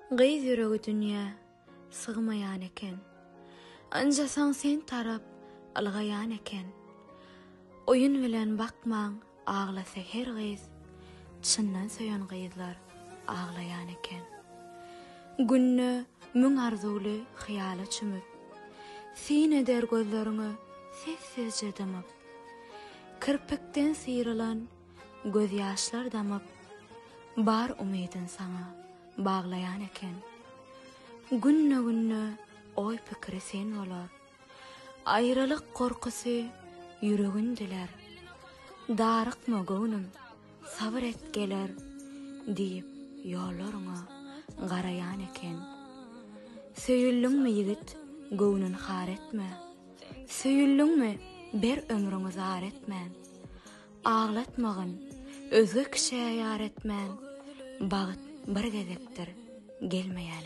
Gyz ýüregi dünýä sygmaýan eken. Ynjasaň sen tarap ylgaýan eken. Oýun bilen bakmaň aglasa her gyz, Çyndan söýen gyzlar aglaýan eken. Günde müň arzuwly hyýala çümüp, Syn eder gözleriňe sessizje dymyp. Kirpikden syrylan Gözýaşlar damyp, bar umydyn saňa baglaýan eken. Günde-günde oý-pikiri sen bolar. Aýralyk gorkusy ýüregin diler. Darykma göwnüm, sabyr et geler diýip ýollaryňa garaýan eken. Söýüldiňmi ýigit, göwnün har etme. Söýüldiňmi, ber ömrüňi zar etmän. Aglatmagyn, özge kişä ýar etmän, Bagt bir gezekdir, gelmeýän.